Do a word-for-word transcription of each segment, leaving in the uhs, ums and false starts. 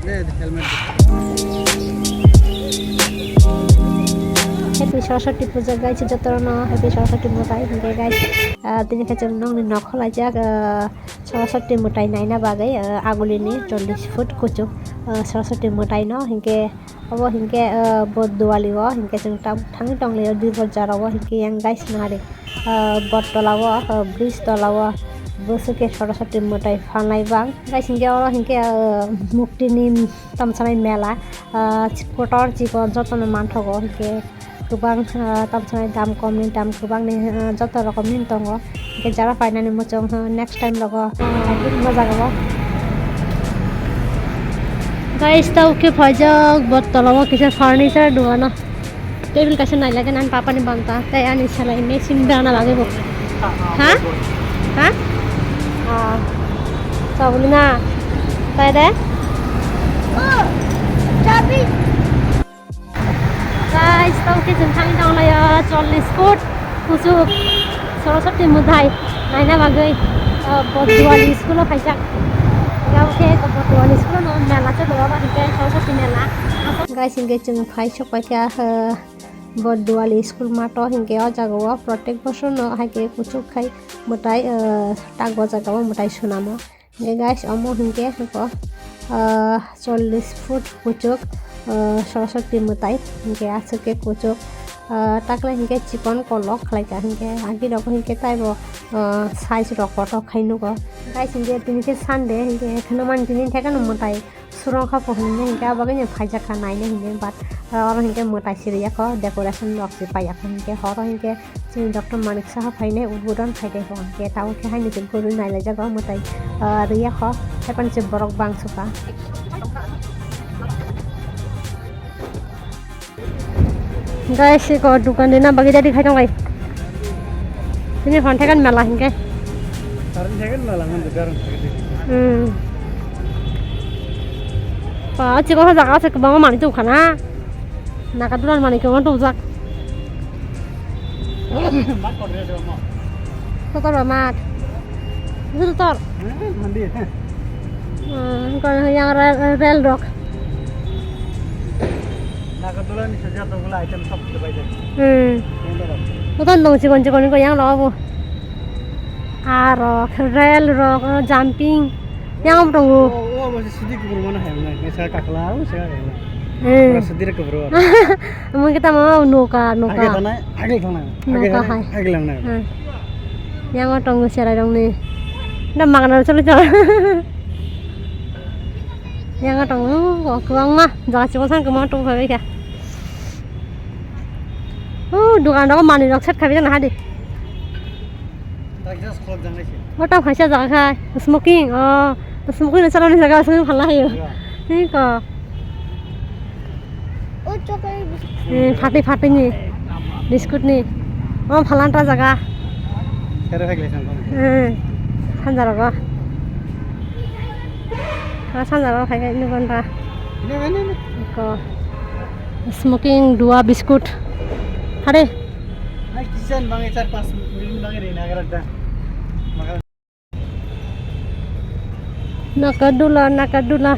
Happy Saraswati Puja guys, jotono happy Saraswati Puja, hinkhe guys, ah, tini khe chwng nokni nok khwlaijak, ah, Saraswati mwtai naina bagwi, ah, agulini chollish foot kuchuk, ah, Saraswati mwtai no, hinkhe obo hinkhe, ah, bo Diwali o hinkhe chwng tam thangwi tonglaio dui bojar o hinkhe yang guys nari. Ah, bot tola o, ah, bridge tola o bwswk khe Saraswati mwtai phalnai bang. Guys, hinkhe oro hinkhe, ah, mukti ni tamsanai mela, ah, kotor chikon jotono manthogo, hinkhe kwbang, ah, tamsanai dam kom ni dam kwbang ni, ah, joto rokom ni tongo. Hinkhe jara painani muchung, ah, next time rogo, ah, painani moja rogo. Guys, tau khe phaijak bot tola o kisa furniture dogano. Table kaisa nailagwi nani papani banta tei ani salai machine berana bagwi bo. Ha? Ha? Ah. Sabulina. Tai de? Oh, chabi. Guys, tau khe chwng thangwi tonglaio chollish foot kuchuk Saraswati mwtai naina bagwi, ah, Botduali school o phaijak. Tau khe Botduali school o no mela chwlwi obo hinkhe Saraswati mela. Guys, hinkhe chwng phai sok paikha, ah, Bo Diwali school mato hinkhe o jaga o protek bosor no hai khe kuchuk khai mwtai, ah, tak o jaga o mwtai swnamo. Hinkhe guys, omo hinkhe eko, ah, chollish foot kuchuk, ah, Saraswati mwtai hinkhe aswk khe kuchuk, ah, takle hinkhe chikon kolok khlaika hinkhe agi rok hinkhe taibo, ah, size rok kotor khai nugo. Guys, hinkhe tini khe Sunday hinkhe kheno mani tini thekeno mwtai. Surong kha po hinwi hinkhe abo khe phaijak kha naina hinwi, but, ah, oro hinkhe mwtai siri yakho decoration rok se pai yakho hinkhe horo hinkhe chini doctor Manik Saha phainai udbodon phainai bo hinkhe tabuk khe haino se gurui nailaijago mwtai, ah, riyakho haiphano se borok bangsuka. Guys, eko dukan rina bagwi ready khai tong lai. Tini hwn thaikan mela hinkhe. Karon thaikan mela hwn dukan thaikan. Hmm. Ba, chikon ha jaga se kwbangma manwi tongkha na. Naka dulan manwi kwbangma tongjak. Mat kor re do mo. Kotor ba mat. Itu tor. Eh, mandi. Hmm, kon yang rel, rel rok. Nagarjula ni saja to gula item sob dibai jai. Hmm. Yang dah. Kotor dong chikon chikon ko yang lo bu. Aro rel rok, jumping. Yang tongo. Oh, oh, masih sedih kubur mana hai mana. Saya kakla, saya kakla. Hmm. Orang sedih kubur. Mungkin kita mau noka, noka. Agak tanah, agak tanah. Noka hai. Agak tanah. Hmm. Yang o tongo serai rok ni. Da magana choli chol. Yang o tongo, o kwbangma. Jaga chikon san kwbangma tong phai kha. O dogan rok manwi rok set khabi jana hadi. O tamo kaisa jaga khai. Smoking, o. Smoking ni chalani jaga smoking phalna hayo. Ni ko. O chocolate biscuit. Eh, phatwi phatwi ni biscuit ni. O phalantra jaga. Sero hai glai sang. Eh, sanja rogo. Ha sanja rogo khai khai ni gonda. Ini ini ini. Ko. Smoking dua biscuit. Hare. Ai kisan bangai char pas minit bangai rina gara da. Maka Nagadula, Nagadula.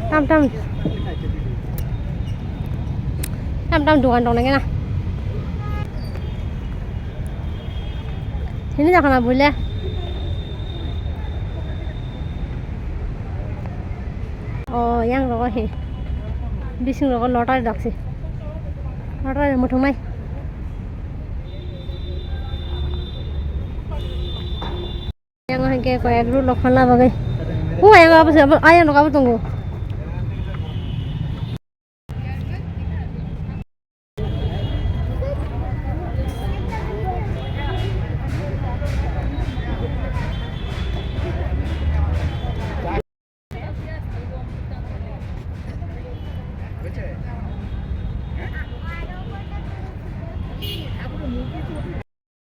Tam tam. Tam tam dukan dong lagi na. Sini dah kena boleh. Oh, yang rogo he. Bising rogo lottery daksi. Lottery muthung nai. Yang hingke ko ek roll lokhan la bagai. Oh, yang apa sih? Apa, ayang nok apa tunggu?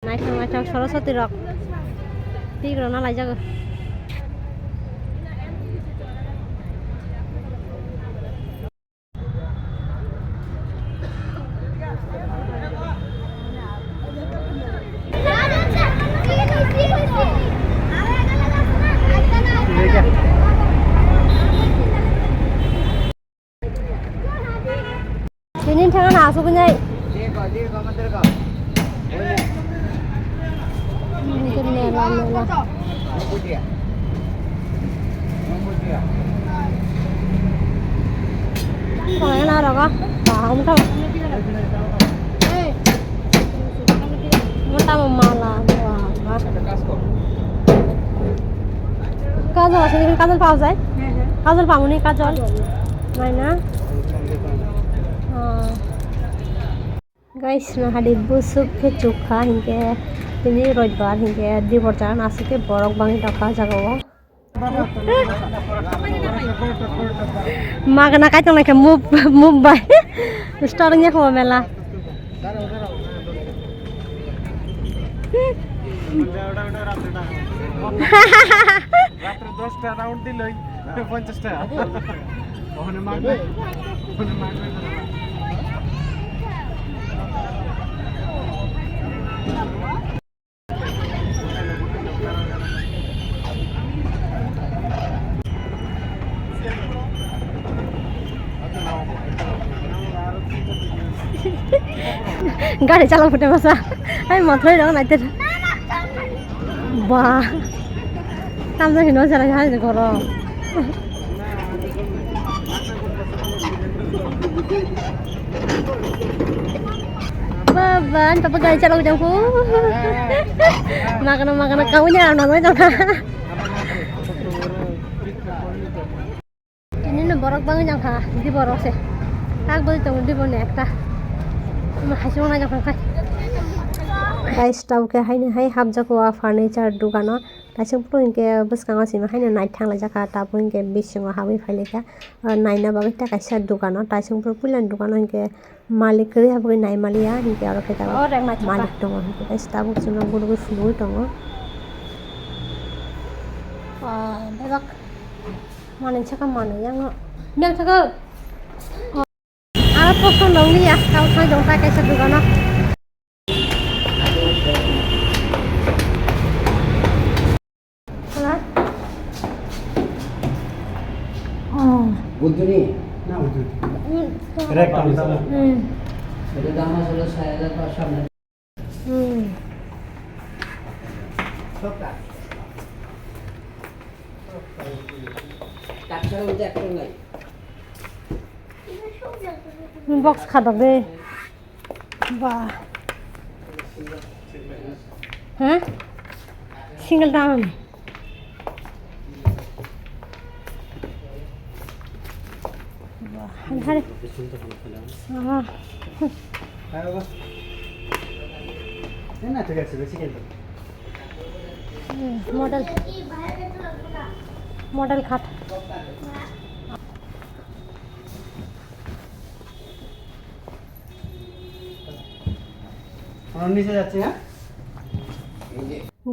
Naithok naithok Saraswati rok tik rwna laijago. Tini thang na asuk nai. Mela, mela. Tong na rogo. Ba, um, tong. Mota mo mala, wah, wah. Kajol asle, kajol pawa jai? Kajol pamuni, kajol? Nai na? Oh. Guys, na hadi busuk khe chukha hinkhe tini roibar hinkhe dibor jagan aswk khe borok bangwi tongkha jagao. Magana kaitor naikhe move, move bai. Store wngya kho mela. রাত্রে দশটা রাউন্ড দিলই পঞ্চাশ টাকা। ওখানে মারবে, ওখানে মারবে। Gari chalok phuti masa. Ai, mothoi rok naither. Ba. Tamjani no jara hai goro. Baba, ani papa gari chalok jang phu. Magana, magana kau nya na noi jang. Ini no borok bang jang kha, di borok se. Tak boi tong di bone ekta. Ma haisong na jang kha. Guys, tau khe haini hai hapjak o furniture dukano. Taisong phuru hinkhe bwskango simi haino nai thanglaijak kha, tabuk hinkhe bisingo habwi phailaikha. Ah, naina bagwi tei kaisa dukano, taisong phuru puilani dukano hinkhe malik kwrwi habwi nai maliya, hinkhe oro khe tabuk malik tongo, hinkhe kaisa tabuk chwngno gurugwi phunugwi tongo. Ah, bebak manwi saka manwi yango. Biyang saka. Aro poson dong liya, tau thang jong tai kaisa dukano. Halo? Oh. Buduni? Na buduni. Hmm. Rek tong sana. Hmm. Itu dama solo saya ada pas sana. Hmm. Box khadok de. Ba. Ha? Single down. Ba, hari hari. Ah. Hmm, model. Model khat. Niche jacche, ha?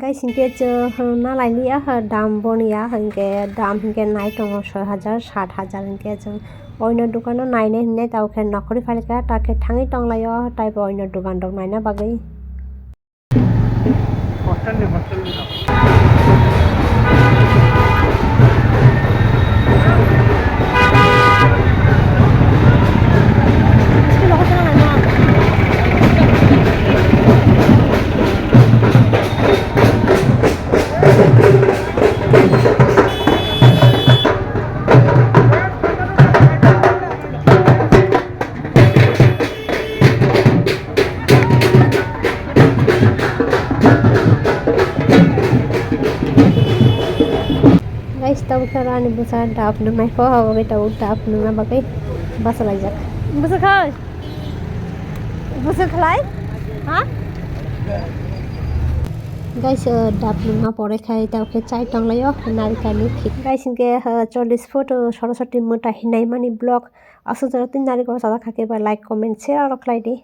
Guys, hinkhe chwng na lailiya, ha, dam boniya, hinkhe dam hinkhe nai tongo soi hajar, sat hajar, hinkhe chwng oino dukano nainai hinwi tao khe nokhorwi phaikha, ta khe thangwi tonglaio, taibo oino dukan rok naina bagwi. Hostel ni, hostel ni. Guys, tabuk khe aro ani bwsa dap nwngnai kho, abo khe tabuk dap nwngna bagwi bachalaijak. Bwsa khai? Bwsa khlai? Ha? Guys, uh, dap nwngma pore khai tabuk khe chai tonglaio narikani thik. Guys, hinkhe, uh, chollish foot, uh, Saraswati mwtai hinai mani vlog. Aswk jora tini narikol sajak kha khe ba like, comment, share oro khlai di.